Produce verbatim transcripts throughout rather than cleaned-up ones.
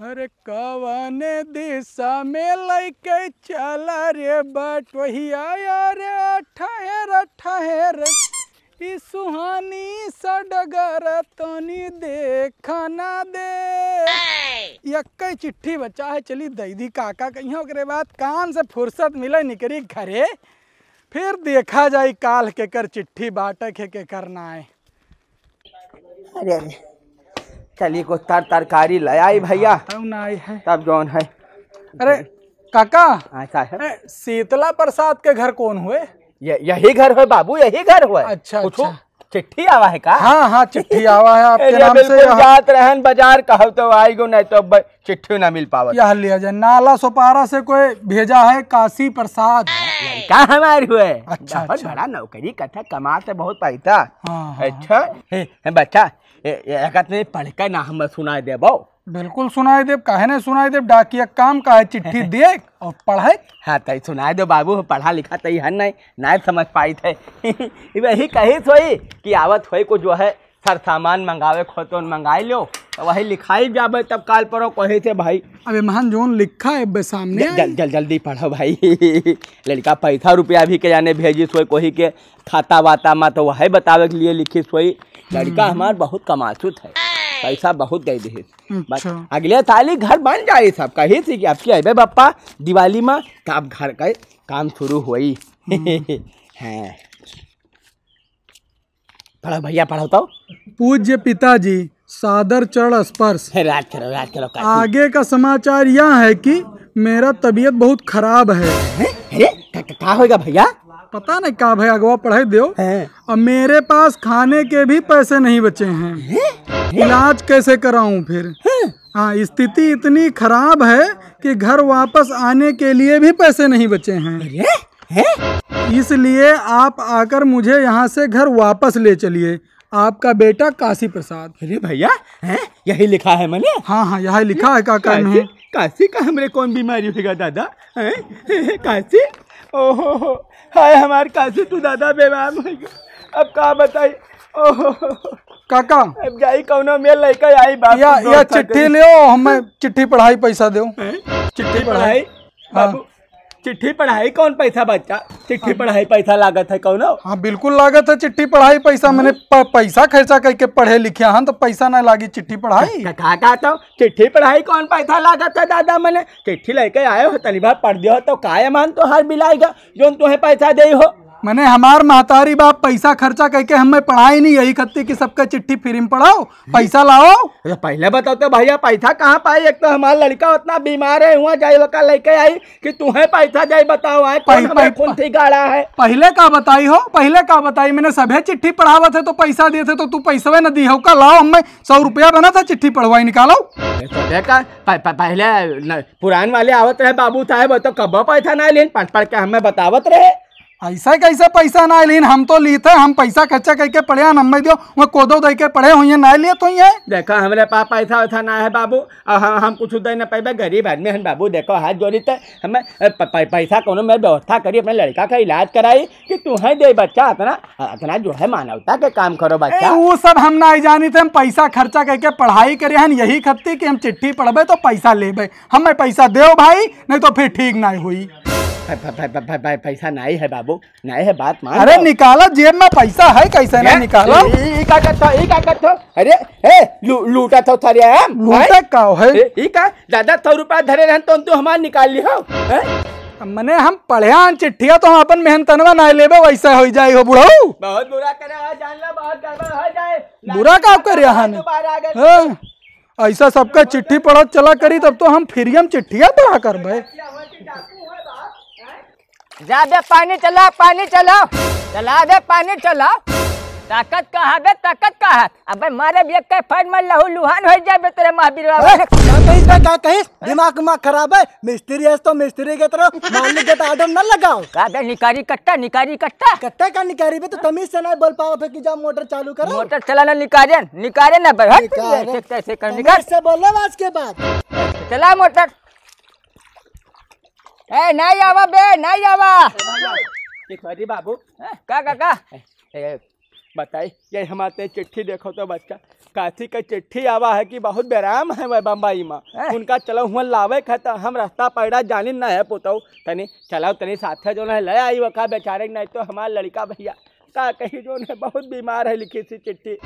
अरे कवने दिशा में लइके चला रे बटोहिया, अरे ठहर ठहर, ई सुहानी सा डगर तनी देखा ना दे। यक्के चिट्ठी बचा है, चली दई दी काका कहिया, ओकरे बाद काम से फुर्सत मिले निकरी घरे, फिर देखा जाई काल केकर चिट्ठी बाटे के केकर नाय। अरे, अरे, चली कुछ तर-, तरकारी ले आई भइया। तब ना आई है। तब जौन है। अरे, काका, हाँ, का है? ए, शीतला प्रसाद के घर कौन हुए? ये, यही घर हुए बाबू, यही घर हुए। अच्छा, कुछ अच्छा। चिट्ठी आवा है का? हाँ, हाँ, चिट्ठी आवा है आपके अरे, नाम से बिल्कुल यहाँ। जात रहन बाजार, कहब तो आई गो, नहीं तो ब-, चिट्ठी ना मिल पावत। यह लिया जाए, नाला सोपारा से कोई भेजा है काशी प्रसाद। लड़का हमार हुए। अच्छा, बहुत अच्छा। बड़ा नौकरी करता, कमात है बहुत पैसा। हाँ, हाँ। अच्छा, हे, हे बच्चा, ए, ए, एक आध नहीं पढ़ के ना हम सुनाई देबो। बिल्कुल सुनाई देब, काहे नहीं सुनाई देब? डाकिया काम का है, चिट्ठी देख और पढ़े। हाँ, तई सुनाई दो बाबू, पढ़ा लिखा तई है नहीं, नहीं समझ पाई थे। वही कही सोई कि आवत होई को जो है सर सामान मंगावे को तो मंगाई लो, तो वही लिखाई जाबे तब काल परो कहे थे भाई। अबे महन जोन लिखा है बे सामने जल-, आई। जल-, जल-, जल्दी पढ़ो भाई। लड़का पैसा रुपया भी के जाने भेजी सोई कोही के खाता वाता मा तो वही बतावे के लिए लिखी सोई। लड़का हम्म। हमार बहुत कमासुत है, पैसा बहुत दे दे। बस अच्छा। अगले साल ही घर बन जाए सब, कही थी कि अब की अबे बप्पा दिवाली मा तब घर का काम शुरू होई। हम्म। हाँ। पढ़ो भइया, पढ़ो तो। पूज्य पिताजी, सादर चरण स्पर्श। हे, राज करो, राज करो, काकी। आगे का समाचार यह है कि मेरा तबीयत बहुत खराब है। हैं? अरे, का, का, का होएगा भइया? पता नहीं का भइया, अगवा पढ़े देव। हैं। अब मेरे पास खाने के भी पैसे नहीं बचे हैं। हैं? हैं? इलाज कैसे कराऊं फिर? हैं? हाँ, स्थिति इतनी खराब है कि घर वापस आने के लिए भी पैसे नहीं बचे हैं। अरे, हैं? इसलिए आप आकर मुझे यहाँ से घर वापस ले चलिए। आपका बेटा काशी प्रसाद। अरे भइया, हैं? यही लिखा है मने? हाँ, हाँ, यही लिखा है काका काशी, इन्हें। काशी का हमरे कौन बीमारी होगा दादा? हैं? काशी? ओहो हो, हाय हमार काशी तू दादा बीमार हो गया। अब का बताई? ओहो हो। काका। अब जाई कौनो मेल लइके आई बाप या, को या दोस्त चिट्ठी खातिर। लियो, हमें चिट्ठी पढ़ाई पैसा दो। हैं? चिट्ठी पढ़ाई? हाँ। बाबू, चिट्ठी पढ़ाई कौन पैसा बच्चा? चिट्ठी हाँ। पढ़ाई पैसा लागत है कौनो? हाँ, बिल्कुल लागत है चिट्ठी पढ़ाई पैसा। हाँ। मैंने प-, पैसा खर्चा करके पढ़े लिखे हन तो पैसा ना लागी चिट्ठी पढ़ाई। का, का, का तो चिट्ठी पढ़ाई कौन पैसा लागत है दादा? मैंने चिट्ठी लेके आए हो, तनी बार पढ़ दियो तो काय मान तो हार बिलाएगा जोन तुम्हें पैसा दे हो। मैंने हमार महतारी बाप पैसा खर्चा करके हमें पढ़ाई नहीं, यही खत्ती कि सबका चिट्ठी फ्री में पढ़ाओ, पैसा लाओ। अरे पहले बताओ तो भइया, पैसा कहाँ पाई? एक तो हमार लड़का उतना बीमार है, हुआँ जाई ओका लेके आई कि तुहें पैसा जाई, बताओ, आए कौन पहि-, हमारे पहि-, खून थी गाड़ा है? पहिले का बताई हो, पहिले का बताई? मैंने सभे चिट्ठी पढ़ावत है तो पैसा देत है तो तू पैसवे न दी हो का? लाओ, हमें सौ रुपया बना था चिट्ठी पढ़वाई, निकालो। अरे सभे का प-, प-, पहिले न, पुरान वाले आवत रहे बाबू साहेब, वो तो कब्बो पैसा ना लेन, पढ़ पढ़ के हमें बतावत रहे। ऐसा कैसे पैसा ना लेन? हम तो लीत है, हम पैसा खर्चा करके पढ़े हन, हमें दियो, वो कोदो दे के पढ़े हुई है, ना लिए तो ही है। देखा, हमरे पास पैसा वैसा ना है बाबू, और हम, हम कुछ दे ना पाइबे, गरीब आदमी हन बाबू। देखो, हाथ जोड़ी ते हमें, अ, प-, प-, पैसा कोनो में व्यवस्था करी, अपने लड़का का इलाज कराई कि तू है दे बच्चा, इतना, इतना जो है मानवता के काम करो बच्चा। ए, वो सब हम ना जानी थे, हम पैसा खर्चा करके पढ़ाई करे हन, यही खत्ती कि हम चिट्ठी पढ़बे तो पैसा लेबे। हमें पैसा देव भाई, नहीं तो फिर ठीक ना हुई। प-, प-, प-, प-, प-, प-, पैसा नहीं है बाबू, नहीं है, बात मान अरे लो। निकाला, जेब में पैसा है, कैसे नहीं ए, निकाला? ई, ई का करत हो, ई का करत हो? अरे, ए, लू-, लूटा था थारे हम, लूटा हैं? का है? ए, ई का? दादा, सौ रुपया धरे रहन तो तू हमार निकाल ली हो, हैं? मने हम पढ़े हन चिट्ठिया तो हम अपन मेहनतनवा ना लेबे, वैसे हो जाई हो बुढ़ऊ। बहुत बुरा करे हो, जान लो, बहुत गड़बड़ हो जाए। बुरा का करे हन? दोबारा अगर हाँ। ऐसा सबका चिट्ठी पढ़त चला करी, तब तो हम फ्री में चिट्ठिया पढ़ा करबे। जा बे पानी चला, पानी चला, चला बे पानी चला। ताकत का है बे, ताकत का है? अबे मारे भी एक के फाइट में लहू लुहान हो जाए बे तेरे महावीर बाबा। ए, का कहिस बे, का कहिस? दिमाग उमाग खराब है? मिस्त्री है तो मिस्त्री के तरह मालिक के तो ऑर्डर न लगाओ। का बे निकारी कट्टा, निकारी कट्टा? कट्टा का निकारी बे, तो तमीज से नहीं बोल पाओ फिर कि जा मोटर चालू करो। मोटर चलाना निकारे, निकारे ना बे, हट, निकारे। ऐसे कैसे कर, निकाल। तमीज से बोलो आज के बाद। चला मोटर। ए, नहीं आवा बे, नहीं आवा। एक बारी बाबू। ए, का, का, का? ए, बताई, ये हमारे चिट्ठी देखो तो बच्चा, काथी का चिट्ठी आवा है कि बहुत बेराम है वह बम्बई में। हैं? उनका चलो हुआ लावे के है तो हम रास्ता पैरा जानी ना है पुतऊ। तनी चलो तनी साथे जो है ले आई वका बेचारे के, नहीं तो हमार लड़का भैया का कही जो है बहुत बीमार है, लिखी थी चिट्ठी।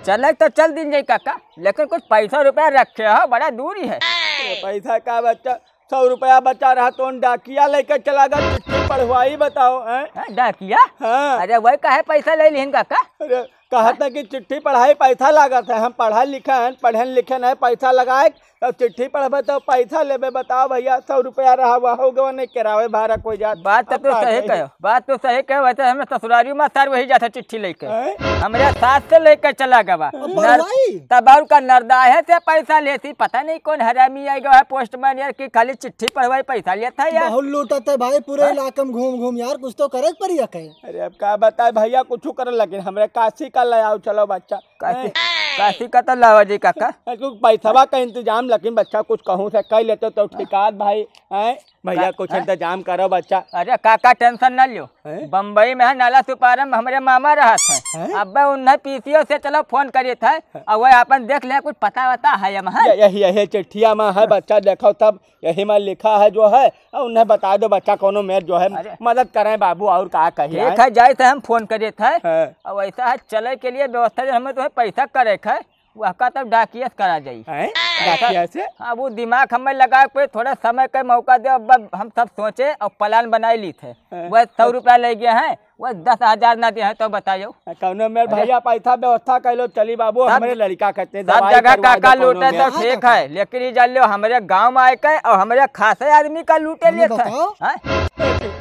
चले तो चल दिन जाई काका, लेकिन कुछ पैसा रुपया रखे हो, बड़ा दूरी है। अरे पैसा का बच्चा, सौ रुपया बचा रहा तो डाकिया लेके चला गया चिट्ठी पढ़वाई, बताओ, हैं? हैं, डाकिया? हाँ। अरे वही काहे पैसा ले लिहिन काका? अरे कहत ना कि चिट्ठी पढ़ाई पैसा लागत है, हम पढ़ा लिखा है, पढ़े लिखे नहीं, पैसा लगाए तो चिट्ठी पढ़बे तो पैसा लेबे, बताओ भैया, सौ रुपया रहा हुआ हो गवा नहीं किरावे भाड़ा कोई जात। बात तो अब तू का सही कही? कहो, बात तो सही कहो। वैसे हमें ससुरारी में सर वही जाता चिट्ठी लेके, हैं? हमरे सास से लेके चला गवा। अरे नर-, भाई। तब और का नरदाहे से पैसा लेती, पता नहीं कौन हरामी आई गवा है पोस्टमैन यार कि खाली चिट्ठी पढ़वाई पैसा लेता है यार। बहुत लूटत है भाई, पूरे हैं? इलाके में घूम घूम यार, कुछ तो करे के पड़ी है कहीं। अरे अब का बताए भैया, कुछ करे, लेकिन हमरे काशी का ले आओ, चलो बच्चा। काशी, हैं? काशी का तो लावा जी काका। ए, तू पैसवा का इंतजाम, लेकिन बच्चा कुछ कहूँ से कह लेते तो ठीक है भाई। हैं? भैया का-, कुछ हैं? इंतजाम करो बच्चा। अरे काका टेंशन ना लियो। हैं? बम्बई में है नाला सुपारा में हमरे मामा रहत है। हैं? अब उन्हें पीसीओ से चलो फोन करिए था। हैं? और वह अपन देख ले कुछ पता वता है हम हैं? ये-, यही, यही चिट्ठिया में है बच्चा, देखो तब यही में लिखा है जो है, और उन्हें बता दो बच्चा, कोनो मेर जो है अरे। मदद करें बाबू, और का कही ठीक है? है, जाए थे हम फोन करे थे। हाँ। और वैसा है चले के लिए व्यवस्था जो हमें तुम्हें पैसा करे थे, वह का तब डाकिया से करा जाई। हैं? ऐसा डाकिया से? हाँ, वो दिमाग हमें लगा के थोड़ा समय का मौका दे, अब हम सब सोचे और प्लान बनाए ली थे। हाँ। वह सौ रुपया ले गए हैं, वो दस हजार ना दे हैं तो बताइयो। कौनो मेर अरे। भैया पैसा व्यवस्था कर लो, चली बाबू, सब, हमरे लड़का कहते सब दवाई जगह करवा दो काका कौनो लूटे मेर। तो ठीक है, लेकिन ये जान लो हमरे गांव में आए के और हमरे खासे आदमी का लूटे हमें लेत है। बताओ। हैं?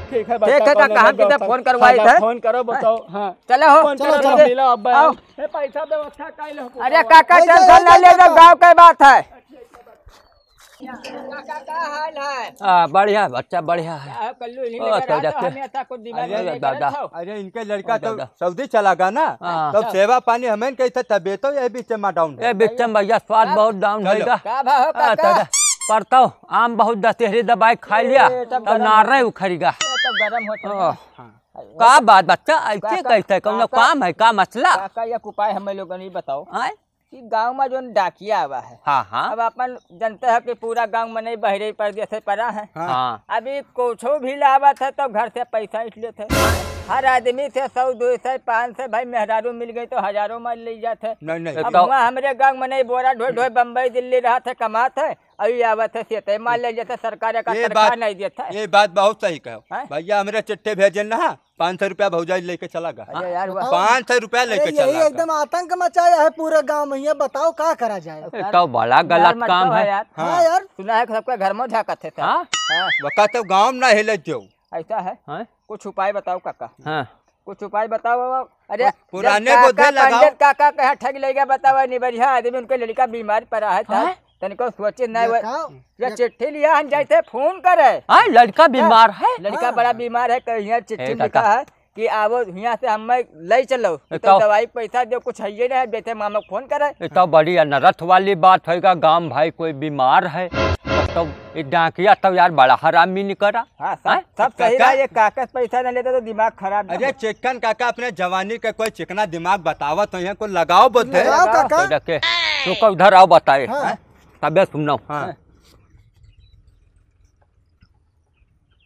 ठीक है, ठीक बच्चा, है कौनो काका, हम मेर किधर व्यवस्था। फोन करवाई हाँ, थे? फोन करो, हैं? बताओ, हाँ। चलो हो। फोन चलो, करो, चलो। मिलो अब। आओ। ए, पैसा व्यवस्था कर लो। अरे काका, भाई, टेंशन ना ले लो, गाँव के बात है। काका, का हाल है? आ, बढ़िया बच्चा, बढ़िया है। का हो कल्लू, इन्हीं ओ, लगे तो रहता जाके। हमें ऐसा कुछ दिमाग अरे में नहीं दादा। करत हो। अरे, इनके लड़का ओ तो दादा। सऊदी चला गया ना, हाँ। तो सेवा पानी हमें कही था, तबीयत तो ये बीच में डाउन है। ए, बीच में भैया स्वाद अब बहुत डाउन चलो। होएगा। का भा हो आ, काका? दादा, परताओ, आम बहुत दशहरी दबाई खा लिया, ए, तब तब गरम नारे होता। उखड़ गया। ए, तब गरम होता है। ओ, हाँ। का बात बच्चा, ऐसे काका, कैसे, कौनो काका, काम है का मसला? काका, एक उपाय हमें लोगन ही बताओ। आय? कि गाँव में जोन डाकिया आवा है। हाँ, हाँ। अब अपन जनते हैं कि पूरा गाँव मनई बहरे परदेसे पड़ा है। हाँ। हाँ। अभी कुछो भी लावत है तो घर से पैसा इठ लेत है। हर आदमी से सौ, दो सौ, पाँच सौ भाई मेहरारू मिल गई तो हजारों मार ले जात है। नहीं, नहीं। अब तो हुआ हमरे गाँव मनई बोरा ढोए ढोए बम्बई दिल्ली रहत है, कमात है, अभी आवत है सेते मार ले जात है, सरकार का ये तनख्वाह बात, नहीं देत है। ये बात बहुत सही कहो। हैं? भैया हमरे चिट्ठे भेजे ना, पाँच सौ रुपया भौजाई लेके चला गया। अरे यार, वाह। पाँच सौ रुपया अरे लेके यही चला गया। एकदम आतंक मचाया है पूरे गांव में, ये बताओ का करा जाए? ए, तो बड़ा यार, गलत मत काम कहो है। यार। हाँ हाँ। यार। सुना है कि सबका घर में झांकत है सब। हाँ? हाँ। वका तो गांव ना हिले जो। ऐसा है? हाँ? कुछ उपाय बताओ काका। हाँ। कुछ उपाय बताओ बाबा। अरे, पु-, पुराने जब काका गोधे लगाओ। पंडित काका कहे ठग ले गया, बताओ, नहीं बढ़िया आदमी, उनके लड़का बीमार पड़ा है, हाँ? तनिको सोचे ना ये वो। का? ये ये चिट्ठी लिया हम जाते फोन करे। हाँ, लड़का हाँ, बीमार है। लड़का हाँ। बड़ा बीमार है, कहीं यहाँ चिट्ठी ए, लिखा काका। है कि आवो यहाँ से हमें ले चलो, ये तो का? दवाई के पैसा दो, कुछ है ये नहीं, जैसे मामा फोन करे। ये तो बड़ी अनरथ वाली बात होएगा, गांव भाई कोई बीमार है, तो ये डाकिया तो यार बड़ा हरामी निकला। हाँ, सब, हैं? सब सही काका? रहा, ये कागज पैसा न लेता तो दिमाग खराब ना अरे हो। चिकन काका, अपने जवानी के कोई चिकना दिमाग बतावत हो, यहाँ को लगाओ बोलते। लगाओ काका। तो देखे, तो को उधर आओ बताए। हाँ। हैं? तबे सुनो। हाँ।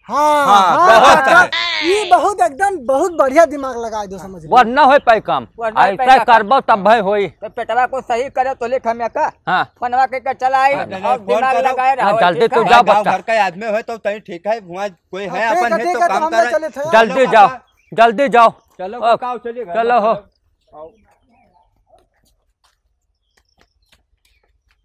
हाँ, हाँ, हाँ, बहुत काका, है। ये बहुत एकदम बहुत बढ़िया दिमाग लगा दो, समझ लो। वरना होए पाई काम। वरना होए पाई ऐसा काम। करबो तब भाई होई। तो पेटवा को सही करे तो लेख हम का। हाँ। फोनवा के, के चलाई हाँ, और फोन दिमाग करो। लगाए हाँ, रहो, जल्दी ठीक तू है? जाओ गाँव बच्चा। घर का आदमी हो तो तई ठीक है, वहाँ कोई है हाँ, अपन ठीक है, है ठीक तो है, तो काम हम करे। चले थे। जल्दी चलो जाओ, काका। जल्दी जाओ। चलो ओ, काका, आओ, चलिए घर चलो में, हो। चलो। आओ।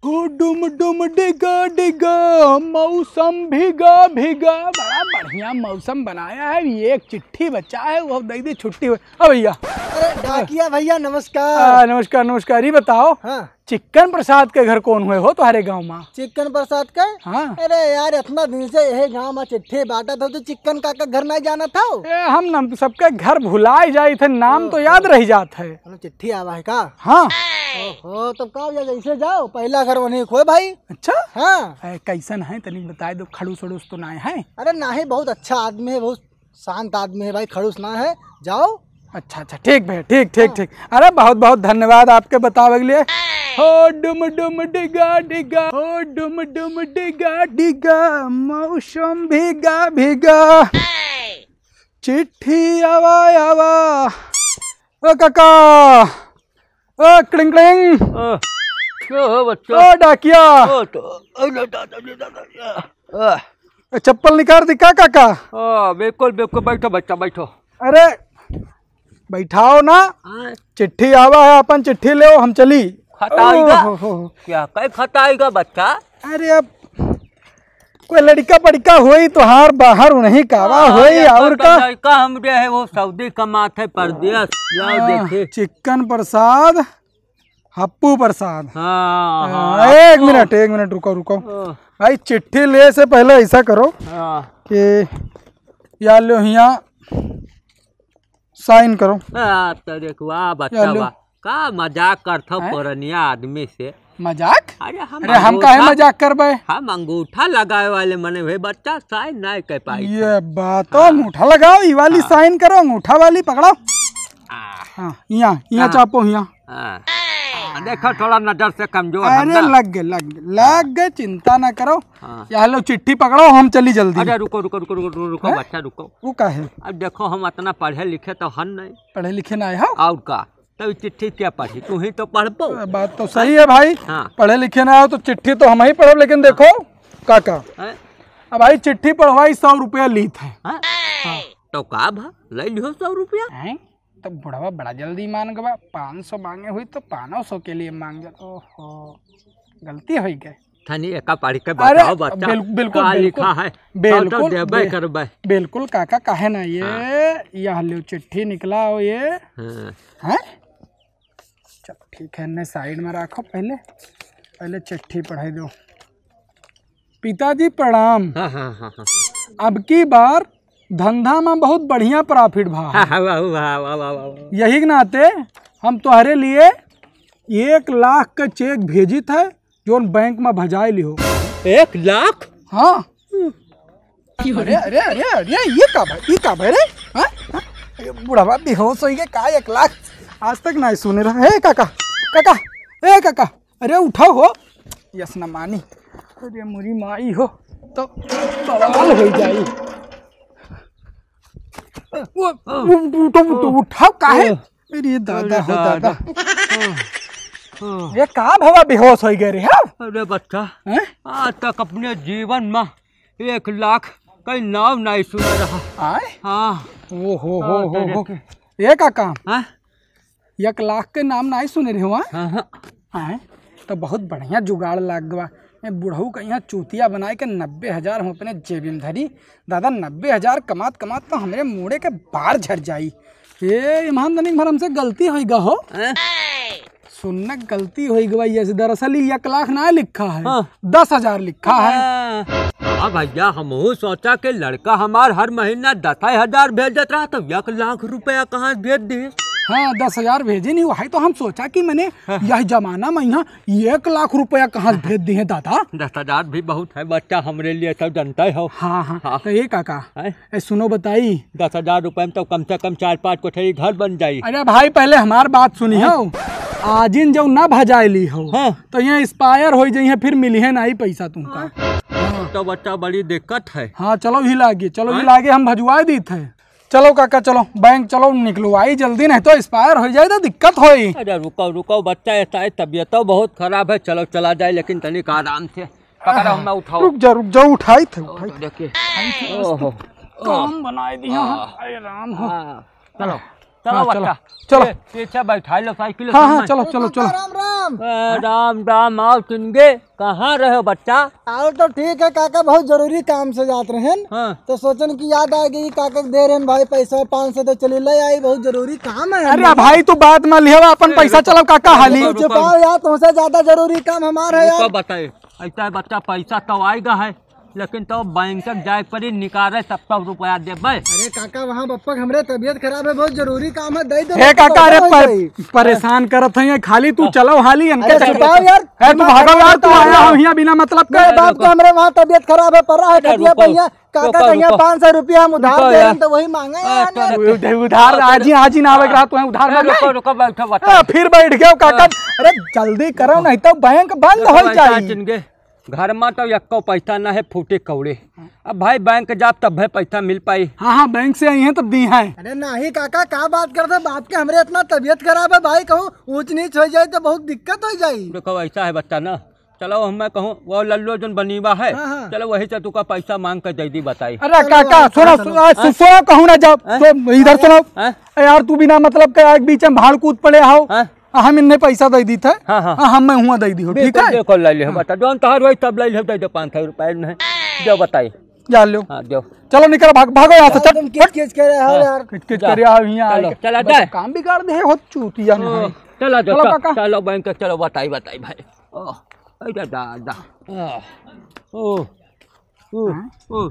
हो डुम डुम डिगा डिगा, मौसम भिगा भिगा। बड़ा बढ़िया मौसम बनाया है। ये एक चिट्ठी बचा है, वो दे दे छुट्टी हो। अब भैया। अरे डाकिया भैया, नमस्कार। आ, नमस्कार, नमस्कार। ये बताओ, हाँ। चिक्कन प्रसाद के घर कौन हुए हो तुम्हारे गाँव में? चिक्कन प्रसाद के? हाँ। अरे यार, इतना दिन से यही गाँव में चिट्ठी बांटत हो, तो चिक्कन काका घर नहीं जाना था? ए, हम ना सबके घर भुलाए जाई थे, नाम तो ओहो। याद रह जात है। अरे चिट्ठी आवा है का? हाँ। ओहो, तब का भैया, जैसे जाओ, पहला घर वहीं खोए भाई। अच्छा? हाँ। ए, कैसन है, तनी बताए दो, खड़ूस उड़ूस तो ना है? अरे नहीं, बहुत अच्छा आदमी है, बहुत शांत आदमी है भाई, खड़ूस ना है। जाओ, अच्छा, अच्छा, ठीक भइया, ठीक, ठीक, हाँ। ठीक। अरे, बहुत, बहुत धन्यवाद आपके बतावे के लिए। हो डुम डुम डिगा डिगा, हो डुम डुम डिगा डिगा, मौसम भीगा भीगा। चिट्ठी आवा, आवा। ओ काका, ओ क्लिंग क्लिंग। ओ, क्या हो बच्चा? ओ डाकिया। ओ तो, ओ, ओ, ओ, ओ, ओ, ओ। ए, चप्पल निकाल दी का काका? ओ, बिल्कुल, बिल्कुल, बैठो बच्चा, बैठो। अरे, बैठाओ ना। हाँ। चिट्ठी आवा है, अपन चिट्ठी लेओ, हम चली। खताइगा? ओहो हो हो। क्या कहे खताइगा बच्चा? अरे, अब कोई लड़का पड़का होई तोहार बाहर उन्हीं का, हाँ, होई, लड़का और तो का? लड़का हमरे है, वो सऊदी कमात है, परदेस, जाओ हाँ, देखे। चिक्कन प्रसाद, हप्पू प्रसाद। हाँ, हाँ, हाँ, एक हप्पू। मिनट, एक मिनट, रुको, रुको। हाँ। भाई, चिट्ठी ले से पहले ऐसा करो हाँ। कि या लो हियाँ साइन करो। हाँ, तो देखो, वाह, बच्चा, या लो। वाह। का मजाक करत हो हैं? पुरनिया आदमी से? मजाक? अरे, हम अरे, हम अंगूठा, काहे मजाक करबे? हम अंगूठा लगावे वाले मने हुए, बच्चा, साइन नहीं कर पाई ये था। बात तो हाँ। अंगूठा लगाओ, ई वाली हाँ। साइन करो, अंगूठा वाली पकड़ो। हाँ। हाँ, यहाँ, यहाँ हाँ। चापो, यहाँ। हाँ। देखो, थोड़ा नजर से कमजोर है अरे, ना। लग गए, लग गए, लग गए, चिंता ना करो। हाँ। या लो, चिट्ठी पकड़ो, हम चली जल्दी। अरे, रुको, रुको, रुको, रुको, रुको, हाँ? बच्चा, रुको। वो का है? अब देखो, हम इतना पढ़े लिखे तो हन नहीं। पढ़े लिखे ना आए हो? और का? तब चिट्ठी क्या पढ़ी? तू ही तो पढ़ पो। बात तो सही है भाई। हाँ। पढ़े लिखे ना हो तो चिट्ठी तो हम ही पढ़ब, लेकिन देखो काका, हैं? अब भाई चिट्ठी पढ़वाई सौ रुपया लीत है। हाँ? हाँ। तो का भा? ले लिहो सौ रुपया। हैं? तो बुढ़वा बड़ा जल्दी मान गवा, पाँच सौ मांगे हुई तो पाँच सौ के लिए मांग जा। ओहो, गलती होई गए। तनी एका पढ़ के अरे, बताओ बच्चा, बिल-, बिल्कुल, का बिल्कुल, लिखा है? तो, तो बिल्कुल, देबे बे-, करबे। बिल्कुल काका, काहे ना ये, हाँ। यह लो चिट्ठी निकला हो ये। हाँ। हैं? चलो ठीक है, इन्हें साइड में रखो पहले, पहले चिट्ठी पढ़े दो। पिताजी प्रणाम। हाँ, हाँ, हाँ, हाँ। अब की बार धंधा में बहुत बढ़िया प्रॉफिट भा है। हाँ, हाँ, वाह, वाह, वाह, वाह, वाह। यही के नाते हम तोहरे लिए एक लाख का चेक भेजित है, जोन बैंक में भजाए लिहो। एक लाख? हाँ। अरे, अरे, अरे, अरे, ये का भाई, ये का भाई रे? हाँ? हाँ? ये बुढ़वा बेहोश होई गए का? एक लाख आज तक नहीं सुने रहा। ए काका, काका, ए काका, अरे उठाओ हो। यस न मानी। अरे मुरी माई हो, तो बवाल हो जाई। वो, वो, उठो, उठो, उठाओ, काहे? अरे दादा अरे हो दादा। दादा। ये का भवा बेहोश हो गए रे, हाँ? अरे बच्चा, हैं? आज तक अपने जीवन में एक लाख कहीं नाम नहीं सुना रहा। आए? हाँ। ओ हो हो हाँ, हो तेरे हो। के। ये का काम? हाँ? एक लाख के नाम नहीं सुने रहे हो, हाँ? हाँ, हाँ। आए? तो बहुत बढ़िया जुगाड़ लाग गवा। मैं बुढ़ऊ का यहाँ चूतिया बनाए के नब्बे हजार हम अपने जेबी में धरी। दादा, नब्बे हजार कमात कमात तो हमरे मूड़े के बार झड़ जाई। ए, इमाम तनिक भर हमसे गलती होई गा हो। हैं? सुनना, गलती होई गवा, ये से दरअसल ही एक लाख ना लिखा है, हाँ। दस हजार लिखा है। हाँ। हाँ भैया, हमहू सोचा कि लड़का हमार हर महीना दस हजार भेजत रहा, तो एक लाख रुपया कहाँ से भेज दिए? हाँ, दस हजार भेजे नहीं, वही तो हम सोचा कि मैंने हाँ। यह जमाना में यहाँ एक लाख रुपया कहाँ से भेज दिए दादा? दस हजार भी बहुत है बच्चा, हमरे लिए तो जनता ही हो। हाँ, हाँ, हाँ। तो ये काका, हैं? ए, सुनो बताई। दस हजार रुपए में तो कम से कम चार पाँच कोठरी घर बन जाई। अरे भाई, पहले हमार बात सुनी हाँ। हो। आजिन जो ना भजाए ली हो, हाँ। तो यहाँ एक्सपायर हो जाइए, फिर मिली है ना ही पैसा तुमका। हाँ। हाँ। तो बच्चा बड़ी दिक्कत है। हाँ, चलो ही लागे, चलो ही हाँ। लागे, हम भजवाए दी थे। चलो काका, चलो बैंक चलो, निकलवाई जल्दी, नहीं तो एक्सपायर हो जाए तो दिक्कत होई। अरे रुको, रुको बच्चा, ऐसा है तबीयत तो बहुत खराब है, चलो चला जाए, लेकिन तनिक आराम से। पकड़ा हूँ मैं, उठाओ। रुक जा, रुक जा, उठाई थे, ओ, उठाई तो थे। देखिए। उठाई थे, ओहो। काम बनाए दिया हाँ। है। अरे राम हो। हाँ, चलो, चलो हाँ, चलो, बच्चा। चलो। ए, पीछे बैठा लो साइकिल हाँ, हाँ, सामने। चलो, चलो, चलो। राम, राम। ए, राम, राम, आओ चुनगे, कहाँ रहे हो बच्चा? आओ तो ठीक है काका, बहुत जरूरी काम से जात रहे हैं। हाँ। तो सोचन की याद आ गई, काका के दे रहे हैं भाई पैसा पाँच सौ, तो चली ले आई, बहुत जरूरी काम है अरे हमने। भाई, तू बात ना लिहवा, अपन ए, पैसा रुको, चलाओ काका, रुको, हाली। रुको, रुको। चुपाओ यार, तुमसे ज्यादा जरूरी काम हमारा है रुको, यार। बताए। ऐसा है बच्चा, पैसा तो आएगा है, लेकिन तो बैंक तक जाए के पड़ी, निकाले तब तो रुपया देबे। अरे काका, वहाँ बप्पा के हमरे तबियत खराब है, बहुत जरूरी काम है, दे दो, हे बप्पा, काका, अरे हो पर-, जाई। परेशान करत है खाली, तू चलो हाली, इनके अरे चलो। छुपाओ यार, ए, तू भागो यार, तू आया हो यहाँ बिना मतलब के। मेरे बाप के हमरे वहाँ तबियत खराब है, पड़ा है अरे खटिया रुको, पे यहाँ, काका रुको, कहिया रुको। पाँच सौ रुपया हम उधार रुको दे रहे यार। हैं, तो वही मांगे हैं, हाँ, यार। तो उध-, उधार आज ही, आज ही ना आवे के रहा, तुम्हें उधार ए, मांगे। रुको, रुको, बैठो, बताओ। ए, फिर बैठ गयो काका। हाँ। अरे जल्दी करो, नहीं तो बैंक बंद रुको, हो बैठा जाई। चिनगे। घर में तो एक्को पैसा ना है, फूटे कौड़े। अब भाई बैंक जाब तब है पैसा मिल पाई। हाँ, हाँ, बैंक से आई हैं तब दी हैं। अरे नहीं काका, का बात करते, बाप के हमरे इतना तबियत खराब है भाई, कहूँ ऊंच नीच हो जाए तो बहुत दिक्कत हो जाई। देखो ऐसा है बच्चा ना, चलो, हम मैं कहूँ, वो लल्लो जोन बनीबा है, हाँ, हाँ। चलो, वही से तुका पैसा मांग के दे दी, बताई। अरे चलो, काका, चलो, सुनो, चलो। सुनो, हाँ? सुनो, कहूँ ना जाओ। हाँ? तो इधर सुनो। हाँ? ए यार, तू बिना मतलब के एक बीच में भाड़ कूद पड़े हो। हाँ? आ, हम इन्हें पैसा दे दी थे। हाँ, हाँ। आ, हम मैं हुआ दे दी हो, ठीक बिल्कुल, है? बिल्कुल, ले लिहो, हाँ। बता, जोन तोहार वही तब ले लिहो, दे दो पाँच सौ रुपया नहीं। दो बताई। जा लो। हाँ, दो। चलो, निकल, भाग, भागो यहाँ से, चल, चल। तुम किच किच कर रहे हो हाँ। यार। किच किच जा। कर रहा है यहाँ चलो, आके। चला बस जाए। काम बिगाड़ दे हो, चूतिया ओ, नहीं। चला जाओ, चलो चल, काका। चलो बैंक, चलो, बताई, बताई भाई। ओ, अरे दादा। आ, ओ, ओ, हाँ? ओ।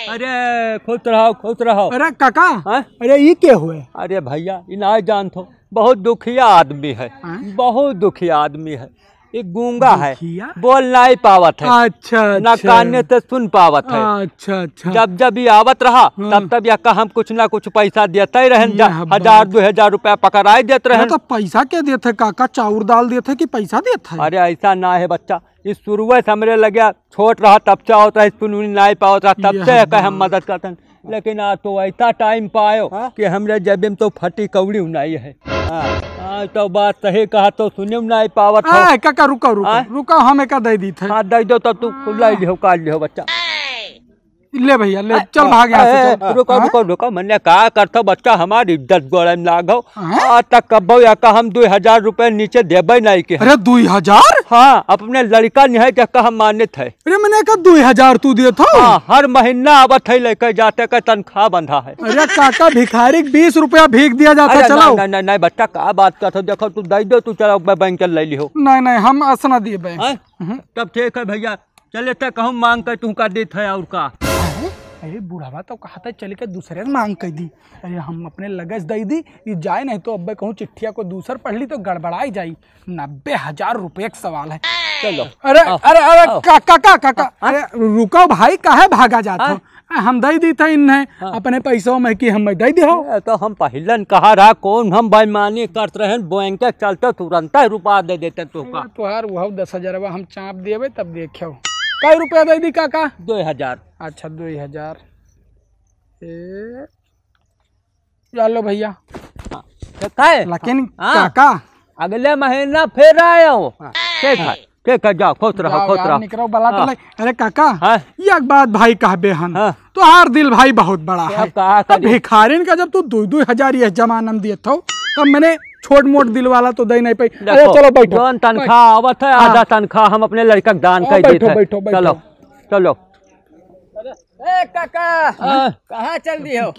अरे, खुश रहो, खुश रहो। अरे काका, हाँ? अरे ई के हुए? अरे भैया, ई ना जानत हो, बहुत दुखिया आदमी है, हाँ? बहुत दुखिया आदमी है। ई गूंगा है, दुखिया? बोल नहीं पावत है, अच्छा, ना अच्छा। काने से सुन पावत है। अच्छा, अच्छा। जब जब ई आवत रहा, हाँ। तब तब यक्का हम कुछ ना कुछ पैसा देते ही रहन, ये जा, हब्बा। हजार, दो हजार रुपया पकड़ाई देत रहन। तो पैसा के देत है काका, चाउर दाल देत है कि पैसा देत है? अरे ऐसा ना है बच्चा, ई शुरुए से हमरे लगे छोट रहा, तब से आवत रहा, स्कूल उन्हीं नाई पावत रहा, तब ये से हब्बा। कहे हम मदद करते हैं। लेकिन आज तो ऐसा टाइम पायो हाँ? कि हमरे जेबे में तो फटी कौड़ी नहीं है। हाँ। आज तो बात सही कहा, तो सुने नहीं पावत हो। आ, काका, रुको, रुको, हाँ? रुको, हम एका दे दी थे। हाँ, दे दो, तब तू हाँ। ले लिहो, काट लिहो, बच्चा। ले भैया, ले, आ, चल, आ, भाग यहाँ से, आ, चल। आ, रुको, हाँ? रुको, रुको, मने का करतो, बच्चा, हमारी इज्जत गोड़े में लागो। हाँ? आज तक कब्बो या का हम दो हजार रुपये नीचे देबे नहीं के। अरे, दो हजार? हाँ, अपने लड़का नहीं है, जब का हम मानित है। अरे, मने का दो हजार तू देत हो? हाँ, हर महीना आवत है, लेके जाते का तनख्वाह बंधा है। अरे काका, भिखारी के बीस रुपया भीख दिया जाता है, अरे, चलाओ। नहीं, नहीं, नहीं, नहीं, बच्चा, का बात करत हो? देखो, तू दे दो, तू चलो, मैं बैंक चल ले लिहो। नहीं, नहीं, हम अस ना दिए बैंक। हाँ? हम्म। तब ठीक है भैया, चले त कहूँ मांग के तू का देत है और का? अरे, अरे, बुढ़वा तो कहत है चल के दूसरे से मांग के दी। अरे, हम अपने लगे से दे दी, ये जाए नहीं तो अब्बे कहूँ चिट्ठिया को दूसर पढ़ ली तो गड़बड़ाई जाई। नब्बे हजार रुपये का सवाल है। चलो। अरे, आओ, अरे, अरे, आओ। का-, काका, काका, हाँ? अरे, रुको भाई, काहे भागा जात हाँ? हो? आ, हम दे दी थे इन्हें, हाँ। अपने पैसों में कि हम दे दी हो। ए, तो हम पहिलन कहा रहा, कौन हम बेईमानी करत रहे, बैंक के चलते तुरंत ही रुपया दे देते तो का। अरे, तुहार वो दस हजारवा हम चाप देवे, तब देखो। कई रुपया दे दी काका? दो हजार। अच्छा, दो हजार। ए, चलो भैया। हाँ, तो काहे? लेकिन हाँ। काका। अगले महीना फिर आयो। हाँ। ठीक है, ठीक है, जाओ, खुश रहो, जाओ खुश यार, रहो। निकरो, बला तो हाँ। ले। अरे काका, हाँ। ये एक बात भाई कहबे हन। हाँ। तोहार दिल भाई बहुत बड़ा तो है। अब का अब करी? भिखारिन का जब तू दो दो हजार ये जमाना में देत हो, तब मने छोट मोट दिल वाला तो दे नहीं पाई। अरे देखो, चलो बैठो। जौन तनख्वाह आवत है, हाँ। आधा तनख्वाह हम अपने लड़का के दान हाँ, कर देत बैठो, है। बैठो, बैठो। चलो, चलो। ए काका, हाँ। कहाँ चल दी हो?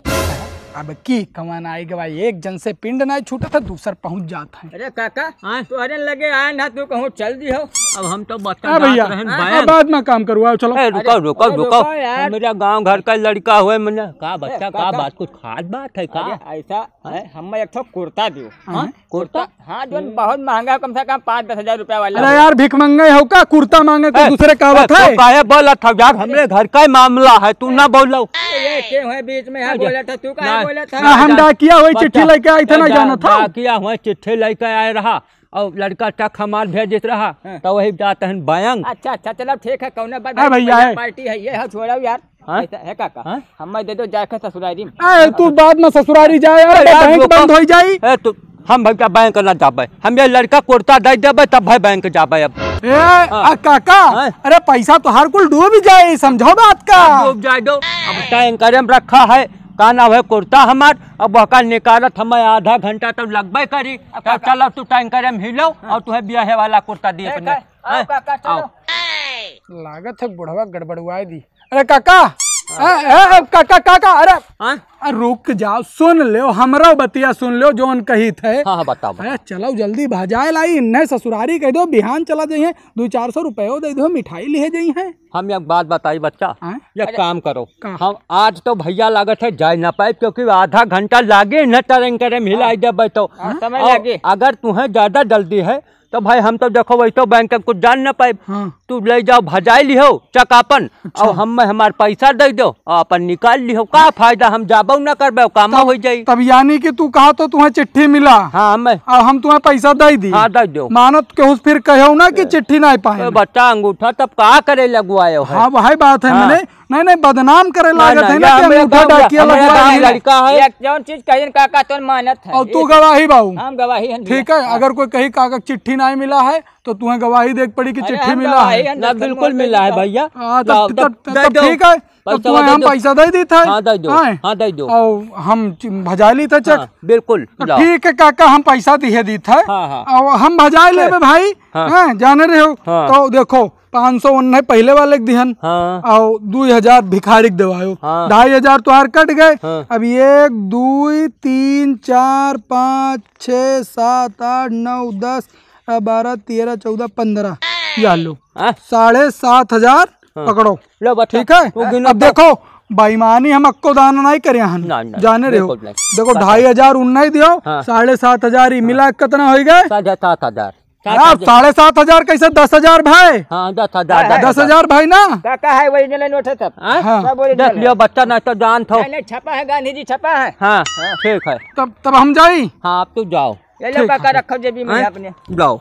अब की कवन आई गवा, एक जन से पिंड नहीं छूटत है, दूसर पहुँच जात है। अरे काका, हाँ। तोहरे लगे आए ना, तू कहूँ चल दी हो। अब हम तो बता हाँ भैया, रहन हाँ, बायन। बाद में काम करू, आओ चलो। ए, रुको, अरे, रुको, अरे, रुको। रुको यार। मेरा गांव घर का लड़का हुए, मैंने कहा, ए, बच्चा, का काका। बात, कुछ खास बात है का? अरे, ऐसा हाँ? है, हमें एक ठो कुर्ता दियो। हाँ? हाँ? कुर्ता? हाँ, जोन बहुत महंगा, कम से कम पाँच दस हजार रुपया वाला अरे हो। यार, भिखमंगे हो का? कुर्ता मांगे तो ए, दूसरे का ए, बात है। तो काहे बोलत हो यार? हमरे घर का ही मामला है, तू ना बोलो। ये के हुए बीच में यहाँ अरे, बोलत है, तू काहे ना, बोलत है? ना, हम ना, डाकिया हुई चिट्ठी बच्चा, लेके आई थे, ना ना, जानत हो? डाकिया हुई चिट्ठी लेके आए रहा और लड़का चक हमार भेजित रहा, हाँ। तो वही जात हन बैंक। अच्छा, अच्छा, चलो ठीक है, कौनो बात हाँ नहीं, भैया, पहले है। पार्टी है, ये है, छोड़ो यार। हाँ? ऐसा है काका, हाँ? हमें दे दो जाके ससुरारी में। ए, तू बाद में ससुरारी जाए, अरे अरे यार, बैंक रुको। बंद हो जाई। ए, तू, हम भैया बैंक ना जाबे, हम ये लड़का कुर्ता दे देबे तब भाई बैंक जाबे अब। ए, हाँ। आ काका, हाँ? अरे पैसा तोहार कुल डूब जाए, समझो बात का। डूब जाए दो, अब टैंकरे में रखा है, का नाम है कुर्ता हमार, अब वहका निकालत हमें आधा घंटा तो लगबे करी। अब तब काका। चलो तू टैंकरे में हिलो हाँ। और तुहे ब्याहे वाला कुर्ता दिए ठीक अपने। है, आओ हाँ? काका, चलो। आओ। लागत है बुढ़वा गड़बड़ुआए दी। अरे काका, ए, ए, ए, काका, काका, अरे, हाँ? अरे रुक जाओ, सुन लेव, हमरो बतिया सुन लेव, जौन कहित है। हाँ, हाँ, बताओ, बताओ। अरे चलो जल्दी भजाए लाई, इन्हें ससुरारी कहि देव, बिहान चला जइहैं, दुइ चार सौ रुपयो दइ देव, मिठाई लिहे जइहैं। हम एक बात बताई बच्चा, हाँ? एक अरे, काम करो, का? हम आज तो भइया लागत है जाइ न पाइब, क्योंकि आधा घंटा लागे न टरें करें, हाँ। हिलाई देबै तो। हाँ, समय और लागे। अगर तुहैं ज्यादा जल्दी है तो भाई हम तो देखो वही तो बैंक के कुछ जान न पाइब। हाँ। तू लइ जाओ भजाइ लिहो चेक आपन, अच्छा। और हम हमार पैसा दइ देव और आपन निकाल लिहो। का फायदा, हम जाबो न करबै, काम तब, होइ जाई। तब यानी कि तू कहा तो तुहैं चिट्ठी मिला। हाँ, मैं। और हम तुहैं पैसा दइ दी। हाँ, दइ देव। मानत केहू से फिर कहेउ ना कि चिट्ठी नाहीं पाए। ए बच्चा अंगूठा तब का करे लगवायो है? हाँ, वही बात है। हाँ। मैंने नहीं, नहीं, बदनाम करे ना, लागत ना, है ये ना कि हमरे अंगूठा गाँव, डाकिया हमरे लगवा गाँव है। लड़का है। एक जौन चीज कहिन काका तोन मानत है। और तू गवाही बाऊ। हम गवाही हन भैया। ठीक है, हाँ। अगर कोई कही काका चिट्ठी नाहीं मिला है तो तुहैं गवाही देक पड़ी कि अरे चिट्ठी हम मिला गवाही है। हन, ना, बिल्कुल मिला है भैया। हाँ, तब, लाओ, तब, तब, तब दे तब दो। ठीक है, तब पैसा तुहैं हम दे दो। पैसा दइ दीत है। हाँ, दइ दो। हाँ। हाँ, दइ दो। और हम चि-, भजाइ लीत है चेक। हाँ, बिल्कुल, तो लाओ। ठीक है काका, हम पैसा दिहे दीत है। हाँ, हाँ। और हम भजाइ लेबे भाई। हाँ। हाँ, जाने रहे हो। हाँ। तो देखो, पाँच सौ उन्हें पहिले वाले के दिहन, हाँ। और दुइ हजार भिखारी के देवायो, हाँ। ढाई हजार तोहार कट गए। हाँ। अब एक, दुइ, तीन, चार, पाँच, छः, सात, आठ, नौ, दस, बारह, तेरह, चौदह, पन्द्रह, या लो। हाँ। साढ़े सात हजार हाँ। पकड़ो। लो बच्चा, ठीक है? तू गिनो अब तो। देखो, बेईमानी हम अक्को दाना नाहीं करे हन। ना, ना, जाने रहे हो। बिल्कुल नहीं। देखो, बता। ढाई हजार उन्हें दियो, हाँ। साढ़े सात हजार ही हाँ। मिला, कितना होइ गए? साढ़े सात हजार। हाँ, साढ़े सात हजार। साढ़े सात हजार कैसे दस हजार भाई? हाँ, दस हजार, हाँ, दस हजार। दस हजार भाई ना? काका है, original नोट है सब। हाँ? हाँ। सब original देख लियो है। बच्चा, ना तो जानत हो। नहीं, नहीं, छपा है, गांधी जी छपा है। हाँ, हाँ। ठीक है। तब, तब हम जाई? हाँ, आप तो जाओ। ये लो ठीक काका, है। रखो जेबी में हाँ? अपने। जाओ।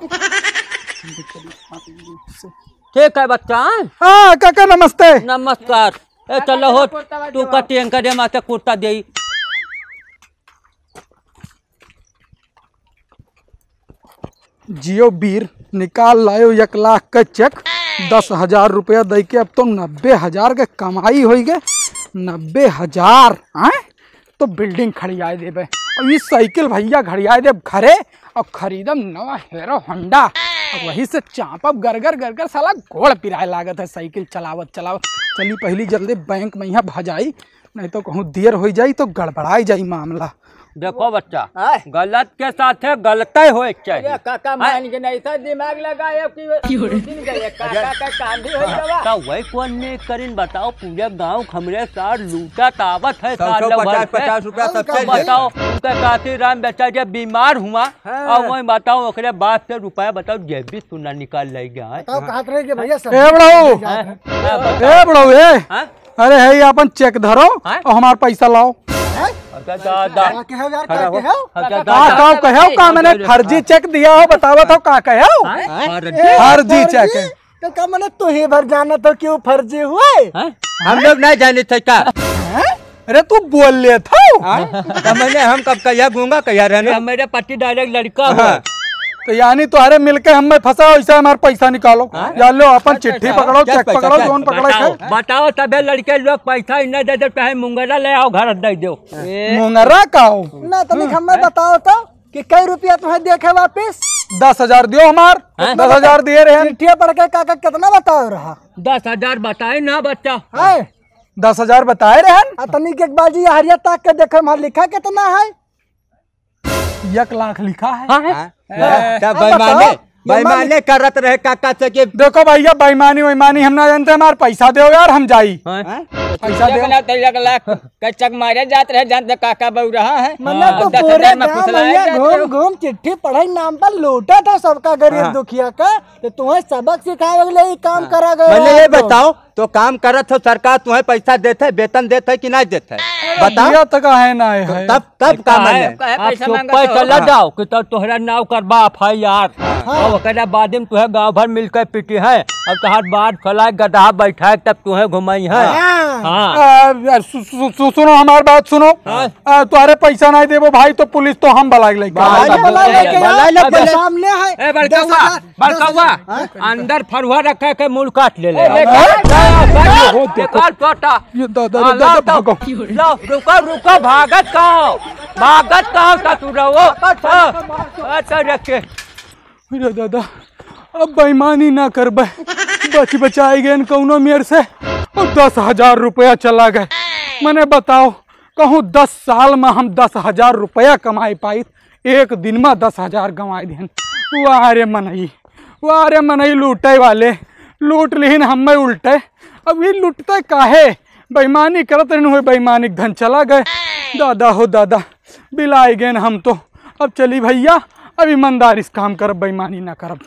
ठीक है बच्चा, हाँ? हाँ, काका नमस्ते। नमस्कार। ए, चलो हो, कुर्ता तू दे। कटियन करे माते कुर्ता देई। जियो बीर, निकाल लायो एक लाख का चेक, दस हजार रुपया दइ के अब तो नब्बे हजार के कमाई होइ गए, नब्बे हजार, हैं? तो building खड़ियाए देबे। और ई साइकिल भैया खड़ियाए देब घरे, और खरीदब नवा Hero Honda, और वही से चापब गरगर गरगर, साला गोड़ पिराए लागत है साइकिल चलावत चलावत। चली पहली जल्दी बैंक में यहाँ भजाई, नहीं तो कहूँ देर होइ जाई तो गड़बड़ाई जाई मामला। देखो बच्चा, आय। गलत के साथे गलते होए के चाहिए। अरे काका, आय। मान के नहीं था, दिमाग लगाए कि क्यों रे? दिन गए, काका का काम भी हो गवा। तो वही कौन नहीं करिन बताओ, पूरे गांव हमरे साथ लूटत आवत है, सौ, साथ सौ, लोग पचास, भर से। पचास रुपया सबसे तो दे। बताओ, उनका काशीराम बेचारा बीमार हुआ, हाँ। और वही बताओ, ओकरे बाप से रुपया बताओ, जेबी सुना निकाल ले गया है। बताओ, कहाँ रह गए भैया सब? ए बड़ो। हाँ, हाँ, बताओ। ए बड़ो, ए। हाँ? अरे है, ये अपन चेक धरो हाँ? और हमार पैसा लाओ। हैं? अच्छा, दा, दा। का कहे हो यार, खड़ा का हो। कहे हो? अच्छा, का दा, दा। का कहे हो, का मैंने अरे, फर्जी हाँ। चेक दिया हो, बताओ, बताओ, का कहे हो? हाँ? फर्जी? फर्जी फर्जी? चेक है। तो का मैंने तू ही भर जानत हो कि वो फर्जी हुए? हाँ? हम लोग नहीं जाने थे का? हैं? अरे तू बोल ले था। हाँ? तो मैंने हम कब कहिया गूंगा कहिया रहने? हम मेरे पट्टीदार एक लड़का हाँ। हुआ। तो यानी तोहरे मिलके हमें फंसा, वैसे हमार पैसा निकालो। हाँ? या लो अपन अच्छा, चिट्ठी अच्छा। पकड़ो, क्या चेक पैसा, पकड़ो, क्या? जौन पकड़े बताओ, के। बताओ, तबे लड़के लोग पैसा ही नहीं दे दे, चाहे मुंगरा ले आओ, घर दे दो। ए। मुंगरा का हो? ना, तनिक हमें बताओ तो कि कई रुपया तुम्हें देखे वापिस? दस हजार दियो हमार, हैं? दस हजार दिए रहे। चिट्ठिया पढ़ के काका कितना बताओ रहा? दस हजार बताए ना बच्चा। हैं? दस हजार बताए रहन। आ तनिक एक बार जी हरिया ताक के देखे, वहाँ लिखा कितना है? एक लाख लिखा है। हाँ, है। हाँ? ए, तब अब बेईमानी, बताओ, ये बेईमानी मान करत रहे काका से कि देखो भैया, बेईमानी वईमानी हम ना जानते, हमार पैसा दो यार, हम जाई। हाँ? हाँ? पैसा दो। एक लाख, एक लाख का चक मारे जात रहे, जानते काका बहू रहा है। मतलब हाँ। तो दस हजार पूरे में गांव फुसलाए भैया जाते घूम हो। घूम चिट्ठी पढ़ाई नाम पर लूटा था सबका गरीब हाँ। दुखिया का, तो तुम्हें सबक सिखावे के लिए ही काम हाँ। करा गया मैंने है ये तो। बताओ, तो काम करत हो, सरकार तुम्हें पैसा देत है, वेतन देत है कि नहीं देत है? बताओ। दिया तो का है ना है। तब, तब का का है, माने? का है, आप पैसा चुप मांगा पे तो? चला हाँ। जाओ कि तो तोहरा नाव करबा F I R। हाँ। और ओकरे बाद में तुहे गांव भर मिलके पीटी है और तोहार बार फैलाए गदहा बैठाए तब तुहे घुमाई है। हाँ। हाँ। आ, आ, सु-, सु-, सु-, सुनो हमार बात सुनो। हाँ। आ, तोहरे पैसा नहीं देबो भाई तो पुलिस तो हम बुला के लेके हाँ, आएंगे। बुला लेके आओ। बुला लेके आओ। सामने है। ए, बड़का दस हजार। बड़कौआ, हाँ? अंदर फरुआ रखे के मुड़ काट ले ले। ए, ले, हाँ? ले, ले, ले, हो, देखो। निकाल टोटा। ये दादा, हाँ, दादा, लाओ तो। भागो। लाओ, रुको, रुको, भागत का हो? भागत का हो, ससुरवो? हाँ, अच्छा, रखे। अरे दादा, अब बेईमानी ना करबे। बच बचाई गए कौनो मेर से। और दस हजार रुपया चला गए। मने बताओ, कहूँ दस साल में हम दस हजार रुपया कमाए पाइत, एक दिन में दस हजार गंवाए दिहन। वाह रे मनई, वाह रे मनई लूटे वाले, लूट लिहिन हमें उल्टे। अब ये लुटते काहे? बेईमानी करत रहन हुए, बेईमानी के धन चला गए। दादा हो दादा, बिलाए गए हम तो। अब चली भैया, अब ईमानदारी से काम करब, बेईमानी ना करब।